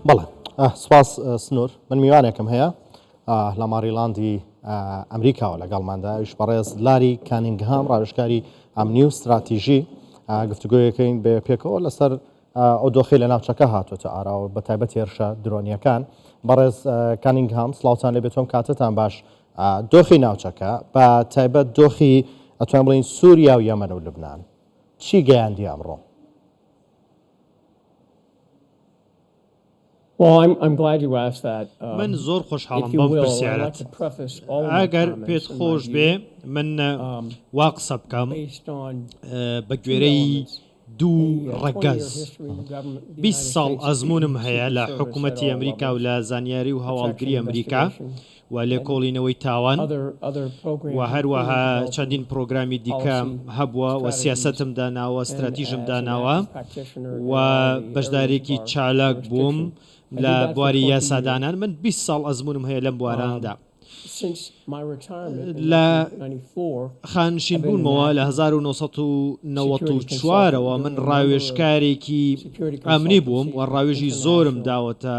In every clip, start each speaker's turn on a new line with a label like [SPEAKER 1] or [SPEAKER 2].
[SPEAKER 1] بەڵێ سپاس سنوور من میوانێکم هەیە لە ماریلاندی ئەمریکاوە لەگەڵماندا ئەویش بەڕێز لاری کانینگهام ڕاوێژکاری ئەمنی و ستراتیژی گفتوگۆیەکەین بێ پێکەوە لەسەر ئەو دۆخی لە ناوچەکە هاتووەتە ئاراوە بە تایبەت هێرشە درۆنیەکان بەڕێز کانینگهام سڵاوتان لێ بێتۆم کاتتان باش دۆخی ناوچەکە بە تایبەت دۆخی ئەتوان بڵین سووریا و یەمەن و لوبناان چی گەیاندی ئەمڕۆ؟
[SPEAKER 2] من زۆر خۆشحاڵم بەم پرسیارەت. ئەگەر پێت خۆش بێ من وا قسە بکەم بە گوێرەی دوو ڕەگەز. 20 ساڵ ئەزموونم هەیە لە حکوومەتی ئەمریکا و لە زانیاری و هەواڵگری ئەمریکا. و لێکۆڵینەوەی تاوان و هەروەها چەندین پرۆگرامی دیکە هەبووە و سیاسەتم داناوە، ستراتیژم داناوە و بەشدارێکی چالاک بووم لە بواری یاسادانان. من 20 ساڵ ئەزموونم هەیە لەم بوارانەدا. لە خانشین بوونمەوە لە 1994 ەوە من ڕاوێژکارێکی ئەمنی بووم و ڕاوێژی زۆرم داوەتە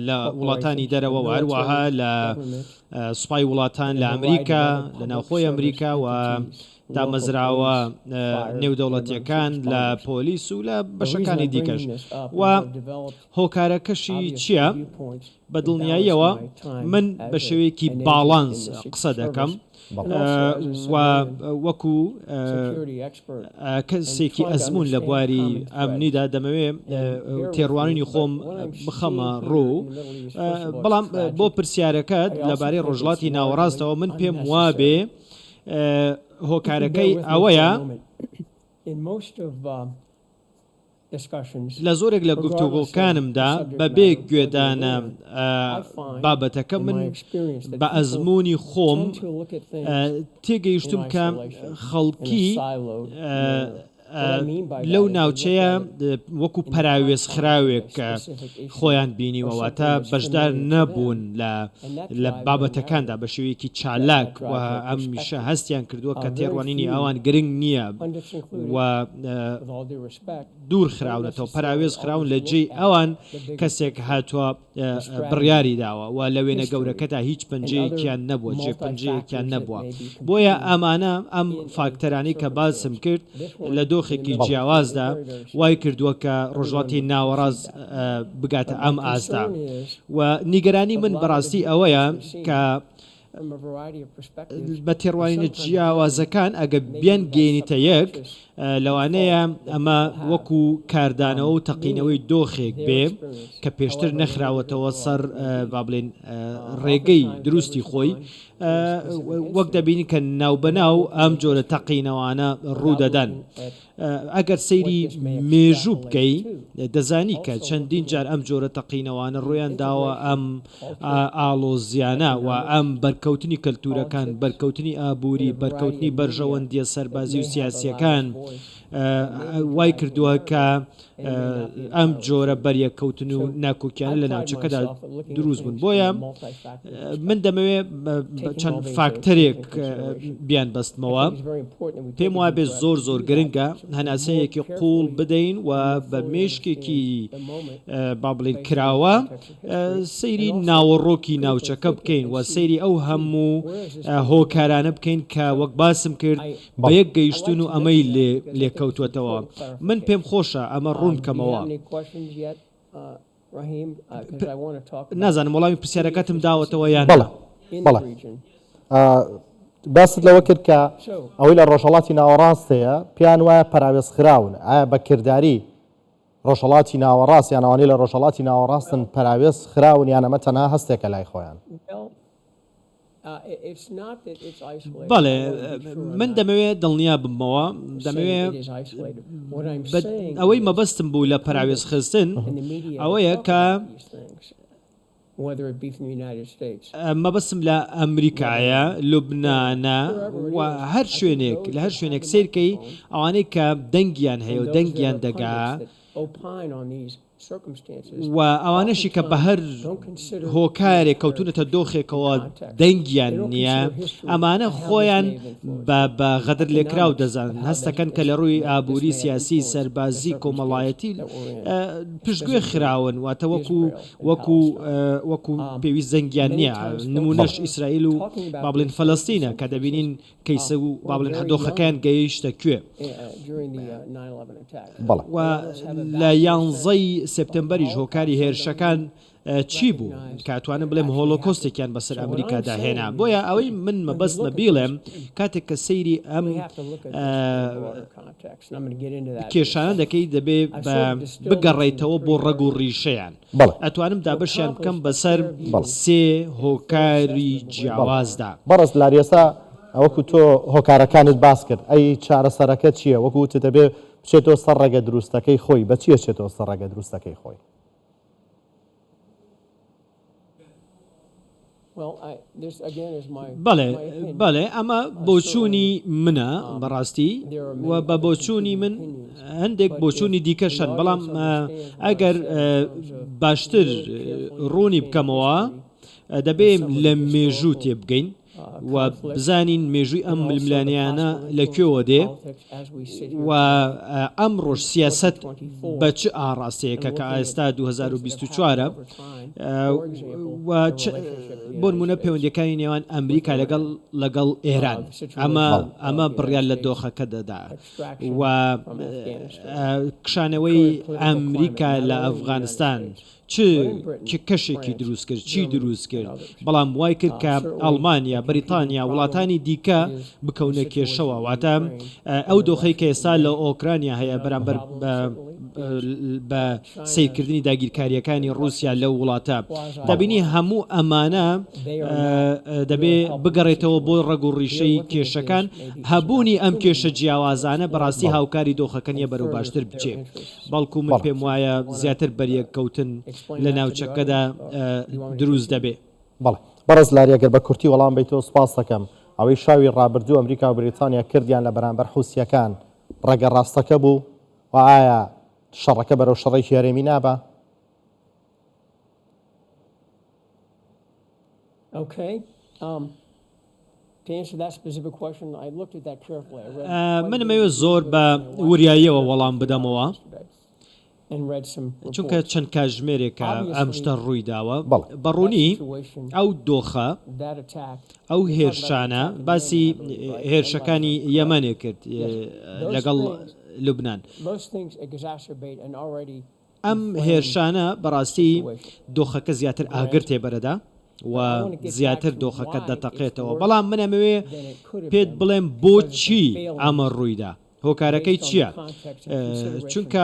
[SPEAKER 2] لە وڵاتانی دەرەوە و هەروەها لە سوپای وڵاتان لە ئەمریکا لە ناوخۆی ئەمریکا و دامەزراوە نێودەوڵەتیەکان لە پۆلیس و لە بەشەکانی دیکەش و هۆکارەکەشی چییە؟ بە دڵنیاییەوە من بە شێوەیەکی باڵانس قسە دەکەم و وەکو کەسێکی ئەزموون لە بواری ئەمنیدا دەمەوێ تێڕوانینی خۆم بخەمە ڕوو بەڵام بۆ پرسیارەکەت لەبارەی ڕۆژهەڵاتی ناوەڕاستەوە من پێم وابێ هۆکارەکەی ئەوەیە لە زۆرێک لە گفتوگۆکانمدا بەبێ گوێدانە بابەتەکە من بە ئەزموونی خۆم تێگەیشتوم کە خەڵکی لەو ناوچەیە وەکو پەراوێزخراوێک خۆیان بینیوە واتە بەشدار نەبوون لە بابەتەکاندا بە شێوەیەکی چالاک و هەمیشە هەستیان کردووە کە تێڕوانینی ئەوان گرنگ نییە و دوور خراونەتەوە، پەراوێز خراون، لە جێی ئەوان کەسێک هاتووە بڕیاری داوە و لە وێنە گەورەکەدا هیچ پەنجەیەکیان نەبووە، جێ پەنجەیەکیان نەبووە. بۆیە ئەمانە ئەم فاکتەرانەی کە باسم کرد لە دۆخێکی جیاوازدا وای کردووە کە ڕۆژهەڵاتی ناوەڕاست بگاتە ئەم ئاستە و نیگەرانی من بەڕاستی ئەوەیە کە بە تێڕوانینە جیاوازەکان ئەگەر بیانگەیەنیتە یەک، لەوانەیە ئەمە وەکو کاردانەوە و تەقینەوەی دۆخێک بێ کە پێشتر نەخراوەتەوە سەر با بڵێین ڕێگەی دروستی خۆی، وەک دەبینین کە ناوبەناو ئەم جۆرە تەقینەوانە ڕوودەدەن. ئەگەر سەیری مێژوو بکەی دەزانی کە چەندین جار ئەم جۆرە تەقینەوانە ڕوویان داوە، ئەم ئاڵۆزیانە و ئەم بەرکەوتنی کەلتوورەکان، بەرکەوتنی ئابووری، بەرکەوتنی بەرژەوەندییە سەربازی و سیاسییەکان وای کردووە کە ئەم جۆرە بەریەککەوتن و ناکۆکیانە لە ناوچەکەدا دروست بوون. بۆیە من دەمەوێت چەند فاکتەرێک بیانبەستمەوە. پێم وابێ زۆر زۆر گرنگە هەناسەیەکی قووڵ بدەین و بە مێشکێکی با بڵێین کراوە سەیری ناوەڕۆکی ناوچەکە بکەین و سەیری ئەو هەموو هۆکارانە بکەین کە وەک باسم کرد بە یەک گەیشتوون و ئەمەی لێ لێکەوتووەتەوە. من پێم خۆشە ئەمە ڕوون بکەمەوە. نازانم وەڵامی پرسیارەکەتم داوەتەوە یان نا.
[SPEAKER 1] بەڵێ بەڵێ. باست لەوە کرد کە ئەوەی لە ڕۆژهەڵاتی ناوەڕاست هەیە پێیان وایە پەراوێزخراون، ئایا بە کرداری ڕۆژهەڵاتی ناوەڕاست یان ئەوانەی لە ڕۆژهەڵاتی ناوەڕاستن پەراوێز خراون یان ئەمە تەنها هەستێکە لای خۆیان؟
[SPEAKER 2] بەڵێ، من دەمەوێت دڵنیا ببمەوە، دەمەوێت ئەوەی مەبەستم بوو لە پەراوێزخستن ئەوەیە کە مەبەستم لە ئەمریکایە، لوبنانە و هەر شوێنێک، لە هەر شوێنێک سەیر کەی ئەوانەی کە دەنگیان هەیە و دەنگیان دەگا. و ئەوانەشی کە بە هەر هۆکارێک کەوتوونەتە دۆخێکەوە دەنگیان نییە، ئەمانە خۆیان بە بە غەدرلێکراو دەزانن، هەستەکەن کە لە ڕووی ئابووری، سیاسی، سەربازی، کۆمەڵایەتی پشتگوێ خراون، واتە وەکو وەکو وەکو پێویست دەنگیان نییە، نموونەش ئیسرائیل و با بڵێین فەلەستینە کە دەبینین کەیسە و با بڵێن دۆخەکەیان گەیشتە کوێ. و لە یانزەی سێپتەمبەریش هۆکاری هێرشەکان چی بوو کە ئەتوانم بڵێم هۆلۆکۆستێکیان بەسەر ئەمریکادا هێنا. بۆیە ئەوەی من مەبەستمە بیڵێم کاتێک کە سەیری ئەم کێشانە دەکەی دەبێ بگەڕێیتەوە بۆ ڕەگ و ڕیشەیان. ئەتوانم دابەشیان بکەم بەسەر سێ هۆکاری جیاوازدا.
[SPEAKER 1] بەڕێز لاری ئێستا وەکو تۆ هۆکارەکانت باس کرد ئەی چارەسەرەکە چییە؟ وەکو وتت دەبێ بچێتەوە سەر ڕێگە دروستەکەی خۆی، بە چی ئەچێتەوە سەر ڕێگە دروستەکەی خۆی؟
[SPEAKER 2] بەڵێ بەڵێ ئەمە بۆچوونی منە بەڕاستی و بە بۆچوونی من هەندێک بۆچوونی دیکەش هەن بەڵام ئەگەر باشتر ڕوونی بکەمەوە دەبێ لە مێژوو تێبگەین و بزانین مێژووی ئەم ململانێیانە لە کوێوە دێ و ئەمڕۆش سیاسەت بە چ ئاڕاستەیەکە کە ئێستا 2024 و بۆ نمونە پەیوەندیەکانی نێوان ئەمریکا لەگەڵ لەگەڵ ئێران ئەمە ئەمە بڕیار لە دۆخەکە دەدا و کشانەوەی ئەمریکا لە ئەفغانستان چ کەشێکی دروست کرد، چی دروست کرد، بەڵام وای کرد کە ئەڵمانیا، بەریتانیا، وڵاتانی دیکە بکەونە کێشەوە، واتە ئەو دۆخەی کە ئێستا لە ئۆکرانیا هەیە بەرامبەر بە سەیرکردنی داگیرکارییەکانی ڕووسیا لەو وڵاتە، دەبینی هەموو ئەمانە دەبێ بگەڕێتەوە بۆ ڕەگ و ڕیشەی کێشەکان، هەبوونی ئەم کێشە جیاوازانە بەڕاستی هاوکاری دۆخەکە نییە بەرەو باشتر بچێ. بەڵکو من پێم وایە زیاتر بەریەککەوتن لە ناوچەکەدا دروست دەبێ.
[SPEAKER 1] بەڵێ بەڕێز لاری ئەگەر بە کورتی وەڵام بەیتەوە سوپاست دەکەم. ئەوەی شەوی ڕابردوو ئەمریکا و بریتانیا کردیان لە بەرامبەر حوسییەکان ڕێگە ڕاستەکە بوو؟ و ئایا شەڕەکە بەرەو شەڕێکی هەرێمی نابا؟
[SPEAKER 2] من ئەمەوێت زۆر بە وریاییەوە وەڵام بدەمەوە چونکە چەند کاتژمێرێکە ئەم شتە ڕووی داوە بە ڕوونی ئەو دۆخە ئەو هێرشانە باسی هێرشەکانی یەمەنێ کرد لەگەڵ لوبناان. ئەم هێرشانە بەڕاستی دۆخەکە زیاتر ئاگر تێبەرەدا و زیاتر دۆخەکە دەتەقێتەوە، بەڵام من ئەمەوێ پێت بڵێم بۆچی ئەمە ڕوویدا، هۆکارەکەی چییە؟ چونکە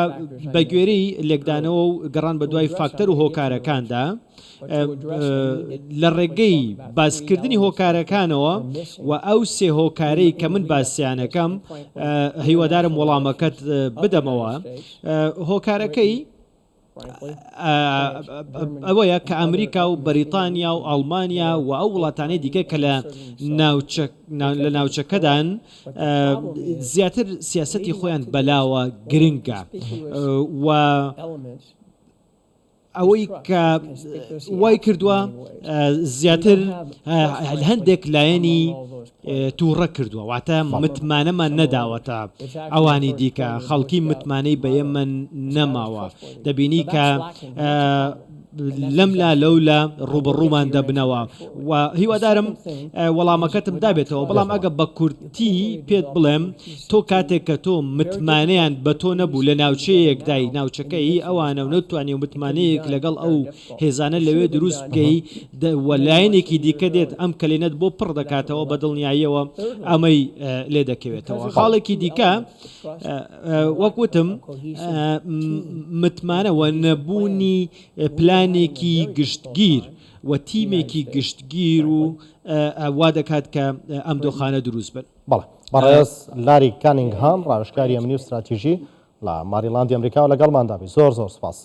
[SPEAKER 2] بەگوێرەی لێکدانەوە و گەڕان بەدوای فاکتەر و هۆکارەکاندا، لە ڕێگەی باسکردنی هۆکارەکانەوە و ئەو سێ هۆکارەی کە من باسیانەکەم هیوادارم وەڵامەکەت بدەمەوە. هۆکارەکەی ئەوەیە کە ئەمریکا و بەریتانیا و ئەڵمانیا و ئەو وڵاتانەی دیکە کە لە لە ناوچەکەدان زیاتر سیاسەتی خۆیان بەلاوە گرنگە و ئەوەی کە وای کردووە زیاتر هەندێک لایەنی تووڕە کردووە واتە متمانەمان نەداوەتە ئەوانی دیکە خەڵکی متمانەی بە ئێمە نەماوە دەبینی کە لەم لا لەو لا ڕووبەڕوومان دەبنەوە و هیوادارم وەڵامەکەتم دابێتەوە بەڵام ئەگە بە کورتی پێت بڵێم تۆ کاتێک کە تۆ متمانەیان بە تۆ نەبوو لە ناوچەیەکدای ناوچەکە هی ئەوانە و نەتوانی و متمانەیەک لەگەڵ ئەو هێزانە لەوێ دروست بکەی و لایەنێکی دیکە دێت ئەم کەلێنەت بۆ پڕ دەکاتەوە بە دڵنیاییەوە ئەمەی لێ دەکەوێتەوە. خاڵێکی دیکە وەک وتم متمانە و نەبوونی پلانێکی گشتگیر و تیمێکی گشتگیر و وا دەکات کە ئەم دۆخانە دروست بن.
[SPEAKER 1] بەڵێ بەڕێز لاری کانینگهام ڕاوێژکاری ئەمنی و ستراتیژی لە ماریلاندی ئەمریکاوە لەگەڵماندا بووی زۆر زۆر سوپاس.